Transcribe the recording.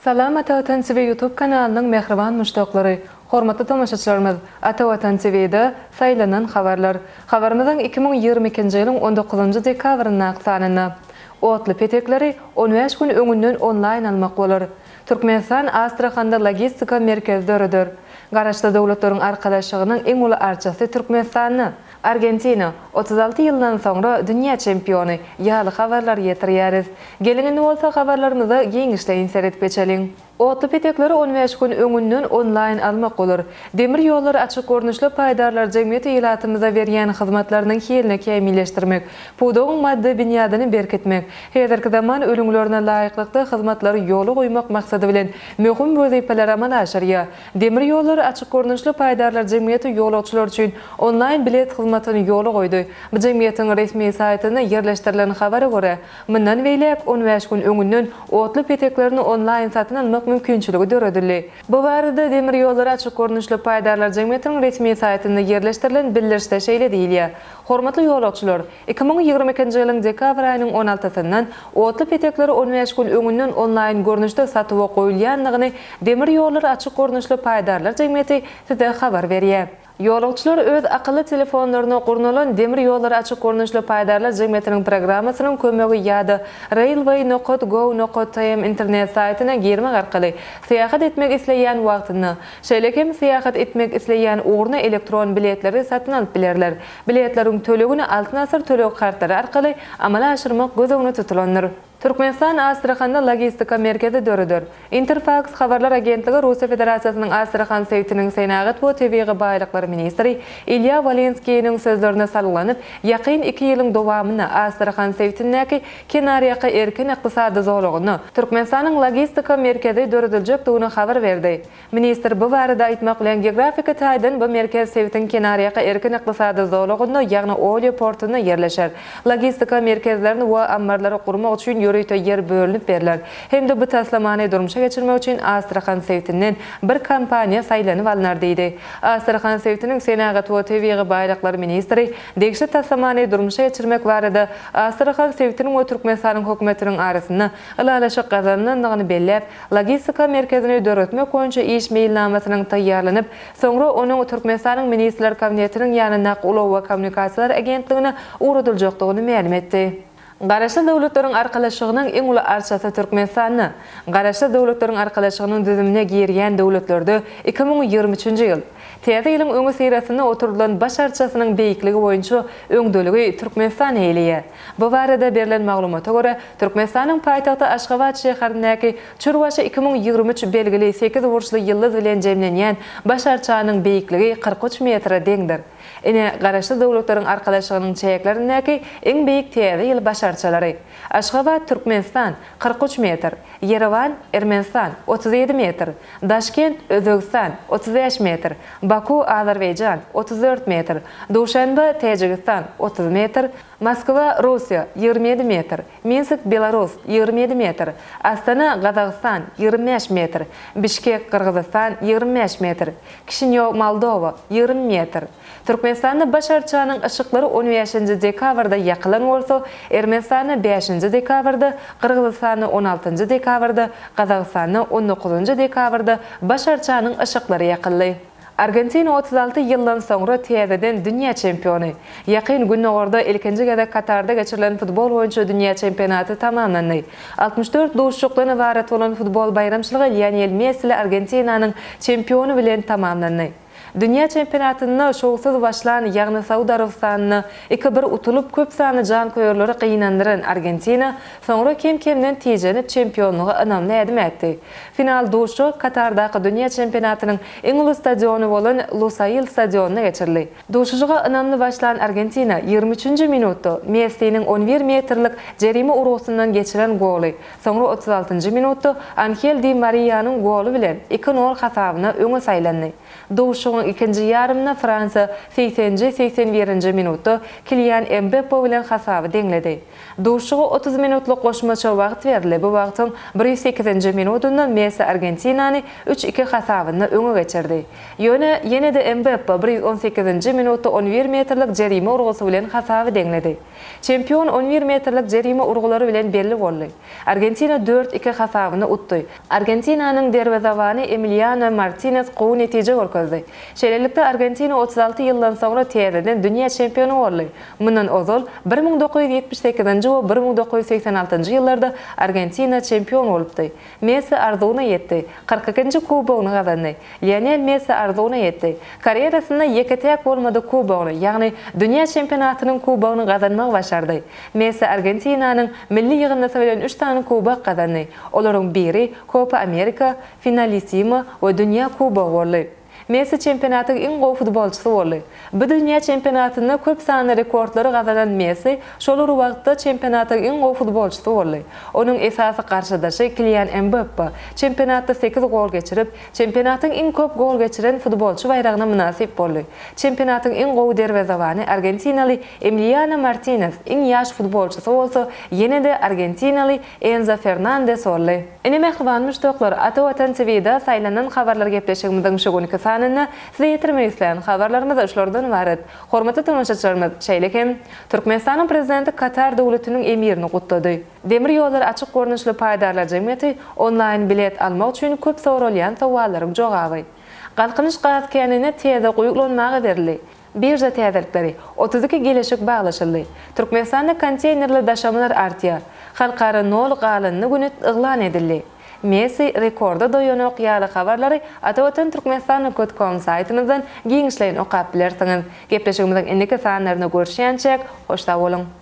Salam Ata Watan TV YouTube kanalynyň mähriban muşdaklary! Hormatly tomaşaçylarymyz, Ata Watan TV-de Saýlanan habarlar. Habarymyzyň 2022-nji ýylyň on dokuzynjy dekabryndaky sanynda. Otly petekleri on bäş gün öňünden onlaýn almak bolar. Türkmenistan Astrahanda logistika merkezi döreder. Garaşsyz Döwletleriň Arkalaşygynyň iň uly arçasy Türkmenistanda. Argentina, 36 ýyldan soňra dünýä çempiony, ýaly habarlary ýetirýäris. Geliň indi bolsa habarlarymyza giňişleýin seredip geçeliň. Otly petekleri on bäş gün öňünden onlaýn almak bolar. Demir ýollary açyk görnüşli paýdarlar jemgyýeti ilatymyza berýän hyzmatlarynyň hilini kämilleşdirmek, pudagyň maddy binýadyny berkitmek, häzirki zaman ülňülerine laýyklykda hyzmatlary ýola goýmak maksady bilen möhüm wezipeleri amala aşyrýar. Demir ýollary açyk görnüşli paýdarlar jemgyýeti ýolagçylar üçin onlaýn bilet hyzmatyny ýola goýdy. Bu jemgyýetiň resmi saýtynda ýerleşdirilen habara görä, mundan beýläk on bäş gün öňünden otly peteklerini onlaýn satyn almak mümkinçiligi döredildi. Bu barada Demir ýollary açyk görnüşli paýdarlar jemgyýetiniň resmi saýtynda ýerleşdirilen bildirişde şeýle diýilýär, Hormatly ýolagçylar! 2022-nji ýylyň dekabr aýynyň on altysyndan otly petekleri on bäş gün öňünden onlaýn görnüşde satuwa goýulýandygyny Demir ýollary açyk görnüşli paýdarlar jemgyýeti size habar berýär. Ýolagçylar öz akylly telefonlaryna gurnalan Demir ýollary açyk görnüşli paýdarlar jemgyýetiniň programmasynyň kömegi ýa-da railway nokat gov nokat tm internet saýtyna girmek arkaly syýahat etmek isleýän wagtynda, şeýle hem syýahat etmek isleýän ugruna elektron biletleri satyn alyp bilerler. Biletleriň tölegini Altyn asyr töleg kartlary arkaly amala aşyrmak göz öňünde tutulandyr. Türkmenistan Astrahanda logistika merkezi döreder. Interfaks habarlar agentligi Russiýa Federasiýasynyň Astrahan sebitiniň senagat we tebigy baýlyklar ministri Ilýa Walenskiniň sözlerine salgylanyp, ýakyn iki ýylyň dowamynda Astrahan sebitindäki kenarýaka erkin ykdysady zolagynda Türkmenistanyň logistika merkezi dörediljekdigini habar berdi. Ministr bu barada aýtmak bilen, geografiki taýdan bu merkez sebitiň kenarýaka erkin ykdysady zolagynda, ýagny Olýa portunda ýerleşer. Logistika merkezlerini we ammarlary gurmak üçin ýörite ýer bölünip berler hem-de bu taslamany durmuşa geçirmek üçin Astrahan sebitinden bir kompaniýa saýlanyp alnar diýdi. Astrahan sebitiniň senagat we tebigy baýlyklar ministri degişli taslamany durmuşa geçirmek barada Astrahan sebitiniň we Türkmenistanyň hökümetiniň arasynda ylalaşyk gazanylandygyny belläp, Logistika merkezini döretmek boýunça iş meýilnamasynyň taýýarlanyp, soňra onuň Türkmenistanyň Ministrler Kabinetiniň ýanyndaky Ulag we kommunikasiýalar agentligine ugradyljakdygyny mälim etdi. Garaşsyz Döwletleriň Arkalaşygynyň iň uly arçasy Türkmenistanda. Garaşsyz Döwletleriň Arkalaşygynyň düzümine girýän döwletlerde 2023-nji ýyl, Täze ýylyň öňüsyrasynda oturdylan baş arçasynyň beýikligi boýunça öňdeligi Türkmenistan eýeleýär. Bu barada berlen maglumata görä, Türkmenistanyň paýtagty Aşgabat şäherindäki Çürbaşy 2023 belgili sekizburçly ýyldyz bilen jemlenýän baş arçanyň beýikligi 43 metre deňdir. Ine, Garaşsyz Döwletleriň Arkalaşygynyň çäklerindäki iň beýik Täze ýyl baş arçalary. Aşgabat, Türkmenistan, 43 metr, Ýerewan, Ermenistan, 37 metr, Daşkent, Özbegistan, 35 metr, Baku, Azerbaýjan, 34 metr, Duşanbe, Täjigistan, 30 metr, Moskwa, Russiýa, 27 metr, Minsk, Belarus, 27 metr, Astana, Gazagystan, 25 metr, Bişkek, Gyrgyzystan, 25 metr, Kişinýow, Moldowa, 20 metr. Türkmenistanda baş arçanyň yşyklary on bäşinji dekabrda ýakylan bolsa, Ermenistanda bäşinji dekabrda, Gyrgyzystanda on altynjy dekabrda, Gazagystanda on dokuzynjy dekabrda baş arçanyň yşyklary ýakyldy. Argentina 36 ýyldan soňra täzeden dünýä çempiony. Ýakyn Gündogarda ilkinji gezek Katarda geçirilen futbol boýunça dünýä çempionaty tamamlandy. 64 duşuşykdan ybarat bolan futbol baýramçylygy Lionel Messili Argentinanyň çempiony bilen tamamlandy. Dünýä çempionatynda şowsuz başlan, ýagny Saud Arabystanynda iki-bir utulyp, köp sanly janköýerleri gynandyran Argentina soňra kem-kemden tijenip çempionlyga ynamly ädim ätdi. Final duşuşygy Katardaky dünýä çempionatynyň iň uly stadiony bolan Lusail stadionynda geçirildi. Duşuşyga ynamly başlan Argentina ýigrimi üçünji minutda Messiniň on bir metrlik jerime urgusyndan geçiren goly, soňra otuz altynjy minutda Anhel Di Mariýanyň goly bilen iki nol hasabyna öňe saýlandy. Duşuşygyň. Duşuşygyň ikinji ýarymynda Fransiýa segseninji, 81-nji minutda Kilian Mbeppo bilen hasaby deňledi. Duşuşyga 30 minutlyk goşmaça wagt berildi, bu wagtyň 108-nji minutynda Messi Argentinany üç-iki hasabynda öňe geçirdi. Ýöne, ýene-de Mbeppo 118-nji minutda on bir metrlik jerime urgusy bilen hasaby deňledi. Çempion on bir metrlik jerime urgulary bilen belli boldy. Argentina dört-iki hasabynda utdy. Argentinanyň derwezebany Emiliano Martines gowy netije görkezdi. Şeýlelikde, Argentina 36 ýyldan soňra täzeden dünýä çempiony boldy. Mundan ozal, 1978-nji we 1986-njy ýyllarda Argentina çempion bolupdy. Messi arzuwyna ýetdi, 42-nji kubogyny gazandy. Lionel Messi arzuwyna ýetdi. Karýerasynda ýeke-täk bolmadyk kubogyny, ýagny Dünýä çempionatynyň kubogyny gazanmagy başardy. Messi Argentinanyň milli ýygyndysy bilen üç sany kubok gazandy. Olaryň biri Kopa Amerika, Finalissima we Dünýä kubogy boldy. Messi çempionatyň iň gowy futbolçysy boldy. Bu dünýä çempionatynda köp sanly rekordlary gazanan Messi şol bir wagtda çempionatyň iň gowy futbolçysy boldy. Onuň esasy garşydaşy Kilian Mbappe çempionatda sekiz gol geçirip, çempionatyň iň köp gol geçiren futbolçy baýragyna mynasyp boldy. Çempionatyň iň gowy derwezebany argentinaly Emiliano Martines, iň ýaş futbolçysy bolsa ýene-de argentinaly Enzo Fernandes boldy. Ine mähriban muşdaklar, Ata Watan TV-da saýlanan habarlar gepleşigimiziň şu günki sanynda size ýetirmek islän habarlarymyz şulardan ybarat. Hormatly tomaşaçylarymyz, şeýle hem, Türkmenistanyň Prezidenti Katar Döwletiniň Emirini gutlady. Demir ýollary açyk görnüşli paýdarlar jemgyýeti onlaýn bilet almak üçin köp soralýan sowallaryň jogaby. Galkynyş gaz käninde täze guýy ulanmaga berildi. Birža täzelikleri, 32 geleşik baglaşyldy. Türkmenistanda konteýnerli daşamalar artýar. Halkara nol galyndy güni yglan edildi. Messi rekorda doýanok ýaly habarlary Atavatan Türkmenistan com saýtymyzdan giňişleýin okap bilersiňiz. Gepleşigimiziň indiki sanlarynda görüşýänçäk, hoş sag boluň!